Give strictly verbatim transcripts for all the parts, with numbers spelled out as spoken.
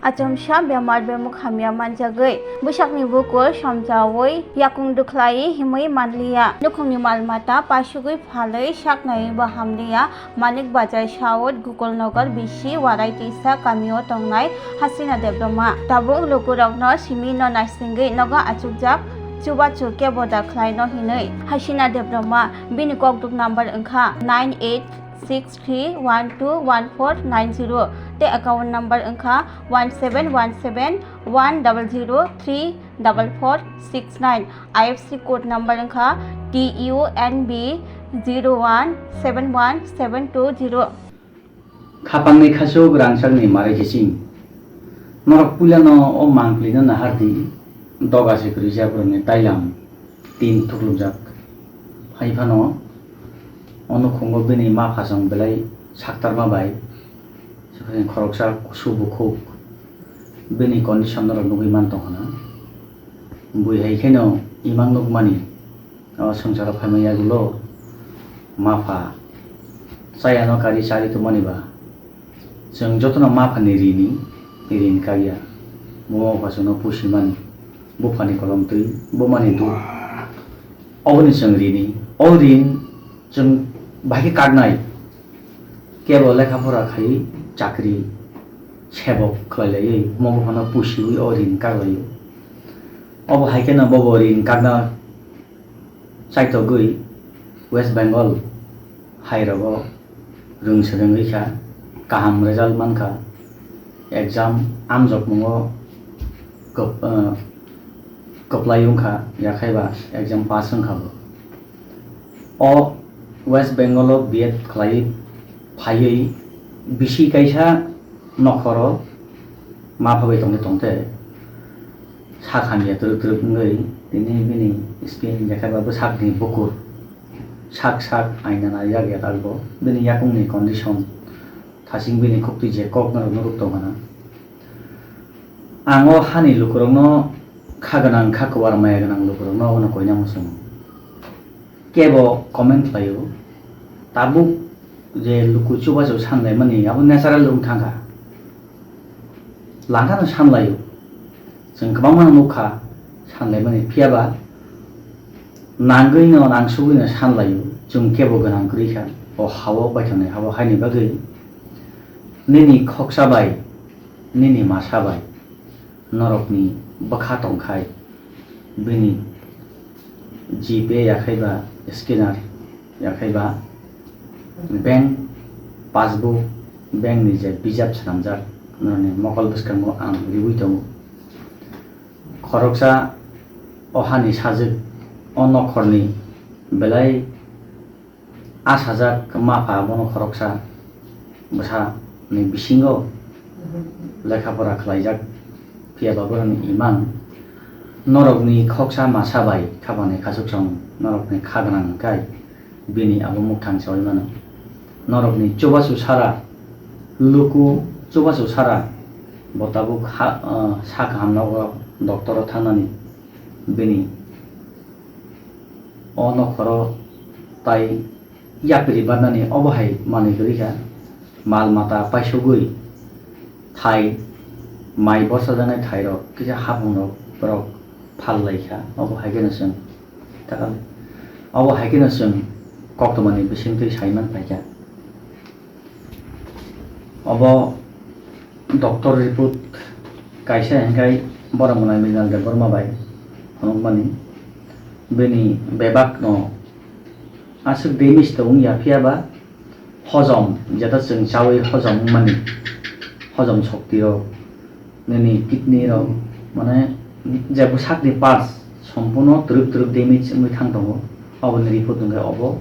Achomsa bemar bemuk hamya manjagwi, bwsakni bukur somjaui yakung dukhlai himwi manliya. Nukhungni mal mata pasugwi phalwi sak naiwi bo hamliya. Manik Bazar South, Gokul Nagar bisi Warai Tisa kamio tongnai Hasina Debbarma. Tabuk lukurokno simi no naisingwi nogo achukjak chubachu kebo da khlaino hinwi Hasina Debbarma. Bini kokduk number wngkha nine eight six three one two one four nine zero tei account number wngkha one seven one seven one double zero three double four six nine. I F C code number wngkha T U N B zero one seven one seven two zero. Khapangni khasuk rangchakni marai kiching. Norok puilano o mangpilino nahardi, doga se kwrwi jabroni tailam tin thuklubjak. Hai phano o nukhungo bini ma phasong belai saktarma bai, khoroksa kusu bukhuk bini condition norok nugwi man tongkha na. Bui hai kheno imang nukmani. O swngcharo phaima yagulo mapha chayano kari chari tongmani ba, chwng jotono maphani rini rin kagya. Buma bupha chwngno pusimani, buphani kolom twi bumani duk, oboni chwng rini. O rin chwng bahai khe kaknai, kebo lekha pora khai chakri sebok khlai laiwi buma buphano pusiwi o rin kak laio. Obo hai kheno bobo rin kakna chaitogwi West Bengal hairogo rwng swrwngwi kha, kaham result mankha, exam amjokmungo kwp-, eh, kwplai wngkha, yakhaiba exam pass wngkha bo. O West Bengal o B Ed khlaiwi phaiwi bisi kaisa nokhoro ma phabai tongwi tongte sak hamya twrwk twrwk wngwi tini bini skin yakhaiba bwsakni bukur sak sak aina naijak ya takbo. Bini yakungni condition thasing bini khuktwi je kok norok nuruk tongkha na. Ang o hani lukurokno kha gwnang kha kwar maya gwnang lukurokno abono koina muchungo. Kebo comment khlaio, tabuk je luku chubachu sanlaimani abo natural wng thangkha. Langkhano sanlaio, chwng kwbangma nukha sanlaimani, phiyaba nangwino nangsugwino sanlaio, chwng kebo gwnang kwrwi kha o hao, baithangni hao, haini bagwi nini khoksa bai, nini masa bai. Norokni bwkha tongkhai bini GPay yakhaiba scanner yakhaiba bank passbook, bank ni je bijap swnamjak norokni mokol bwskango ang riwi tongo. Khoroksa o hani sajwk o nokhorni belai a sajak ma pha bono khoroksa bwsa ni bisingo lekha pora khlaijak, phiya ba boroni imang norokni khoksa masa bai khabani khasuksong norokni kha gwnang kai bini abo mukthang saui mano. Norokni chubachu sara luku chubachu sara bo tabuk ha, ah, sa kaham nogo doctor o thangnani bini o nokhoro tai yapri barnani obo hai manwi kwrwi kha, mal mata paisugwi thai mai borsa jaknai thai rok kisa hapung rok borok phal lai kha, obo hai kheno chwng takal obo hai kheno chwng koktwmani bisingtwi sai man phaikha. Obo doctor report kaisa hingkai borok mwnai Mrinal Debbarma bai phunukmani. Bini bebak no aswk damage to wngya, phiya ba hojom, jeta chwng chaui hojom wngmani, hojom shokti rok, nini kidney rok, mane je bwsakni parts sompuno twrwk twrwk damage wngwi thang tongo, oboni report hingke obo.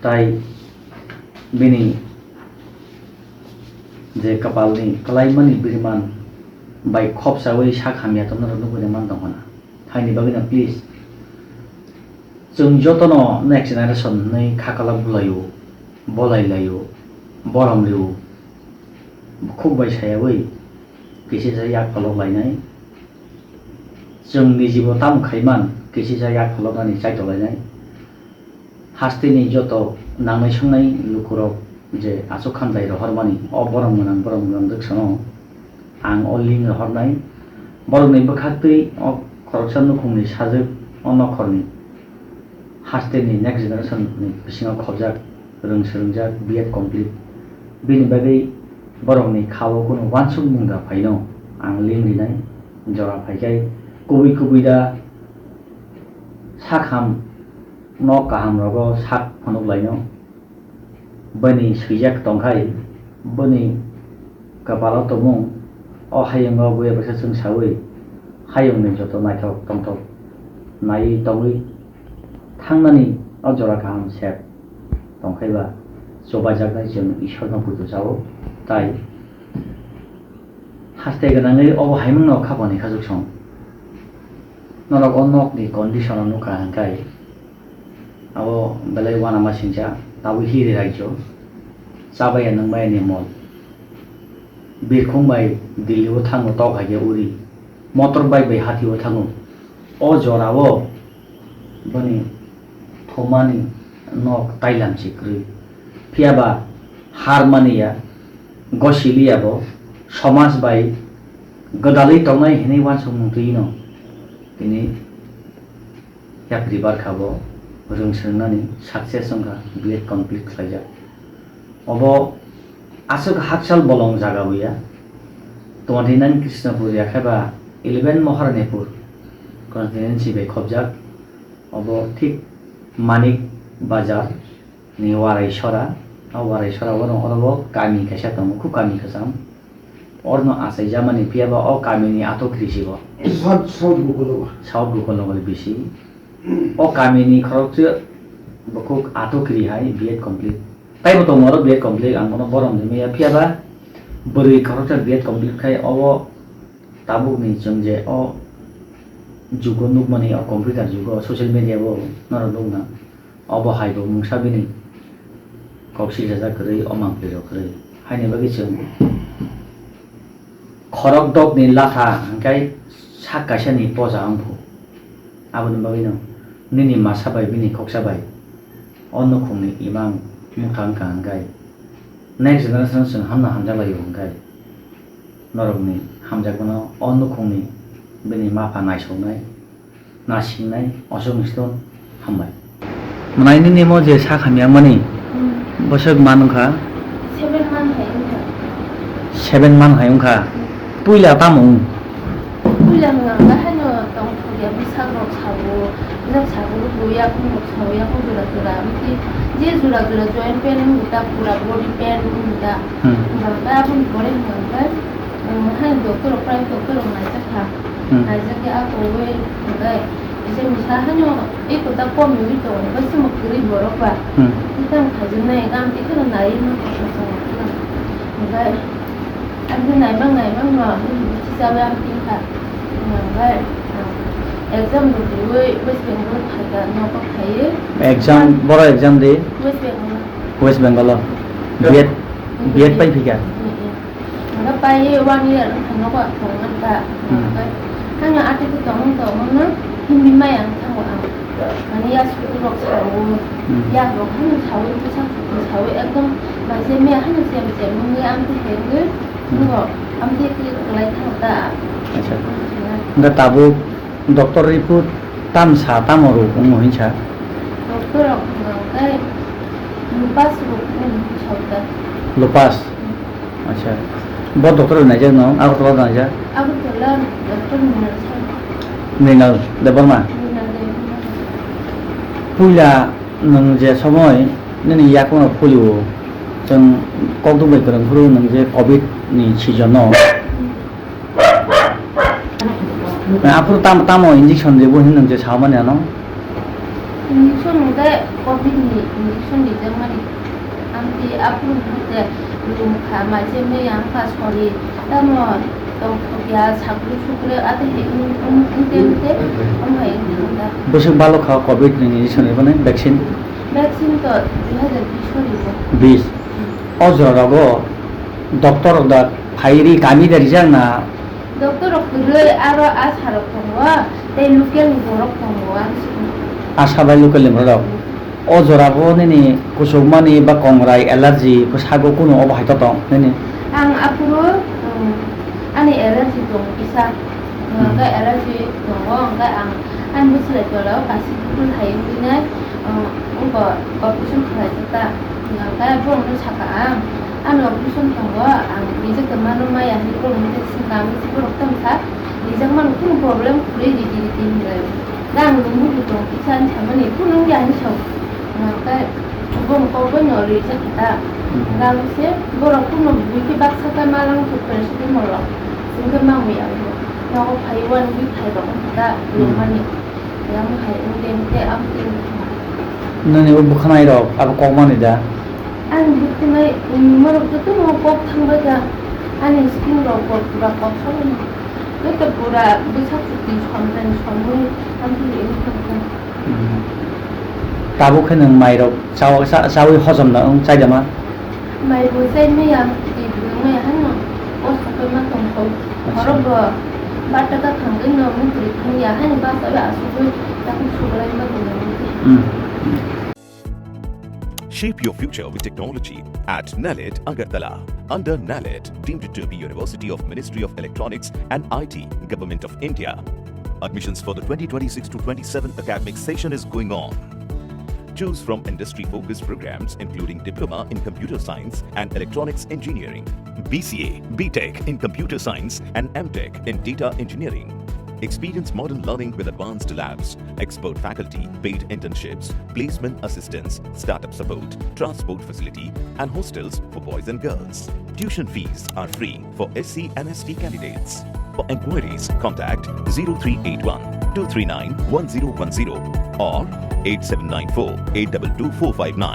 Tai bini je kapalni kwlaimani biriman bai khopsaui sak hamya tongna rok nugwi man tongkha na. Haini bagwino please, chwng jotono next generation hinwi kha kalak bulaio, bolai laio, borom rio, bukhuk bai sayaui kisisa yak pholok lainai. Chwng nijibo tamo khaiman kisisa yak pholoknani chaito lainai. Hasteni joto nangnai songnai lukurok je aswk khamjai rohormani, o borom gwnang borom gwnang dwksano ang o link rohornai. Borokni bwkhaktwi o khoroksa nukhungni sajwk o nokhorni hasteni next generation ni bisingo khobjak, rwng swrwngjak, B Ed complete. Bini bagwi borokni kha-o kunu uansukmung da phaino ang link rinai. Jora phaikhai kubui kubui da sak ham nok kaham rogo sak phunuk laino. Bini swijak tongkhai, bini kwpalo tongmung, o hayungo buya bwsa chwng saui, hayungni joto naithok tongthok naiwi tongwi thangnani o jora kaham sep tongkhaiba, chubajaknai chwng Ishwarno puitu chao, tai haste gwnangwi obo haimungno khapani khajwk song. Norok o nokni condition-o nukha hwnkhe, abo belai uanama singcha, tabuk hiri rajyo, chabaya nwngbaya ni mol. Birkhung bai Delhi-o thango tok hai khe uri, motor bike bai hati-o thango. O jora-o boni thumani nok tailam se kwrwi. Phiya ba har mani ya, gosi li ya bo, somaj bai gwdalwi tongnai hinwi uansukmung twi no tini yapri barkha bo rwng swrwngnani success wngkha, B Ed complete khlaijak. Obo aswk hakchal bolong jaga bo ya. Twenty nine Krishnapur ya khe ba eleven Maharanipur constituency bai khobjak. Obo thik Manik Bazar ni Waraisora, o Waraisora o oro bo kami kaisa tongo, khub kami kwcham. Orno achaijamani phiya ba o kamini atokri si bo. South, South Gokulnagar. South Gokulnagar bisi. O kamini khoroksa bukhuk atokri hai B Ed complete. Taibo tongo oro B Ed complete, ang bono borom de maya phiya ba bwrwi khoroksa B Ed complete khai obo tabukni chwng je o jugo nukmani o computer jugo social media bo norok nukna. Obo hai bo mungsa bini kok sijajak kwrwi, o mangpli rok kwrwi. Haini bagwi chwng khorok dokni latha hwnkhe sak kaisani poja wngphu. Aboni bagwino nini masa bai bini khoksa bai o nukhungni imang mukha wngkha hwnkhe next generation chwng hamna hamjak laio hwnkhe norokni hamjakmano o nukhungni bini mapha naisoknai. Nasingnai, osok ni slon hambai. Mwnai nini mo je sak hamya mani, hmm, bosok man wngkha? Seven man hai wngkha. Seven man hai wngkha? Hmm. Puila tamo wng? Puila wngkha, wngkha haino tongthokya bwsak rok sabo, bwsak sabo, bo yakung rok sabo, yakung jora jora, amtwi je jora jora joint pain wngkha, pura body pain wngkha. Hmm. Wngkha, aboni pore wngkha, wngkha, haino doctor rok, private doctor rok naijak kha. Hmm. Naijak khe a kogwi hwnkhe kisa misa haino eko ta komiwi tongo, hwnkhe chwngbo kwrwi borok ba. Hmm. Tei tamo khaijaknai, gam tei kheno naiwi ma kha chwng. Hwnkhe aboni naimang naimang no, bini bithi chawi ang tin kha. Hwnkhe exam rw riwi West Bengal phaikha, nogo phaiwi. Exam, boro exam de? West Bengal. West Bengal o? B Ed, B Ed pai phika? Hmm, hmm. Hwnkhe pai one year wngkha nogo ang tongmani ta. Hmm. Hwnkhe ano atwtwi tongmung tongmungno himwi maya wng thango ang. Mani ya school rok sao, hmm, yak rok hano saui bwsa saui ekdom bai se maya hano chem chem wngwi amtwi hai wngwi, hmm, nogo amtwi twi kwlai thango ta. Acha. Hwnkhe tabuk doctor report tam sa, tamo rw wngmo hinsa? Doctor rok hwnkhe Lupas rw wngmo hinsa ta. Lupas? Acha. Bo doctor bai naijak no? Agartala naijak? Agartala doctor Mrinal sir. Mrinal Debbarma? Mrinal Debbarma. Puila nwng je somoi nini yakungo polio, chwng kokduk bai kwrwng phuru nwng je covid ni season no. Hmm. Aphuru tam-, tamo injection ribo hin nwng je samani ano? Injection hwnkhe covid ni injection rijakmani. Amtwi aphuru hwnkhe lum kha, maise maya wngkha sori, tamo tongthokya, sakru sukru, atwi hai wng-, wng-, wngte wngte, omo hai wngkha. Bwswk balo kha covid ni injection ribani vaccine? Vaccine to dui hazar bish o ribo. Bish? Hmm. O jora rogo doctor rok da phai ri kami da rijak na? Doctor rok kwrwi, aro asha rok tongo, tei local ni borok tongo, ang sini. Asha bai local ni borok? Hmm. O jora bo nini kusuk mani ba kongrai allergy bwsago kunu obo hai to tong nini? Ang aphuru, um, ani Kisa, hmm, hwnkhe era se tongo, hwnkhe ang ani bwswlai tola o kaisa bukur hai wngwi nai, um, wngkha operation khlaijak ta. Hwnkhe borokno sakha ang, ani operation tongo, ang rijak tongmano maya hinwi borokno tei swngkha, ang se borok tongkha, rijak mano kunu problem kwrwi ridi ridi hinwi. Tei ang nungmung bo tong kisa hinwi samani, kunu wngya hinwi sao. Hwnkhe boni kok bai no rijak kha ta. Hmm. Hwnkhe abo se borok kunu bui khe baksa ta malang khe paracetamol rok. Chwng khe mamwi abo nogo phai one week hai rok wngkha ta, hmm, nungmani. Yang hai wngde wngde ang tin. Nini bo bwkhanai rok abo kok mani da? Ani bwkhanai, um, morok joto no kok thangbai da. Ani skin rok bo pura kok thangbai. Joto pura bwsa chuti somjani somwi ang tini wngkha ta. Hmm. Tabuk khe nwng mairok chawi, cha-, chawi hojom no wng chaidama? Mai bo chai maya, twi bo maya hano, o sapai ma tong kho. Acha. Horo bo bat taka thangwi no mukri thangya, hani bus bai asugwi takhu suglai ma tong. Hmm. Shape your future with technology at NALED Agartala. Under NALED, deemed to be University of Ministry of Electronics and I T, Government of India. Admissions for the twenty twenty-six to twenty-seven academic session is going on. Choose from industry-focused programs including Diploma in Computer Science and Electronics Engineering, B C A, B Tech in Computer Science and M Tech in Data Engineering. Experience modern learning with advanced labs, expert faculty, paid internships, placement assistance, startup support, transport facility, and hostels for boys and girls. Tuition fees are free for S C and S T candidates. For inquiries, contact zero three eight one two three nine one zero one zero or eight seven nine four eight double two four five nine.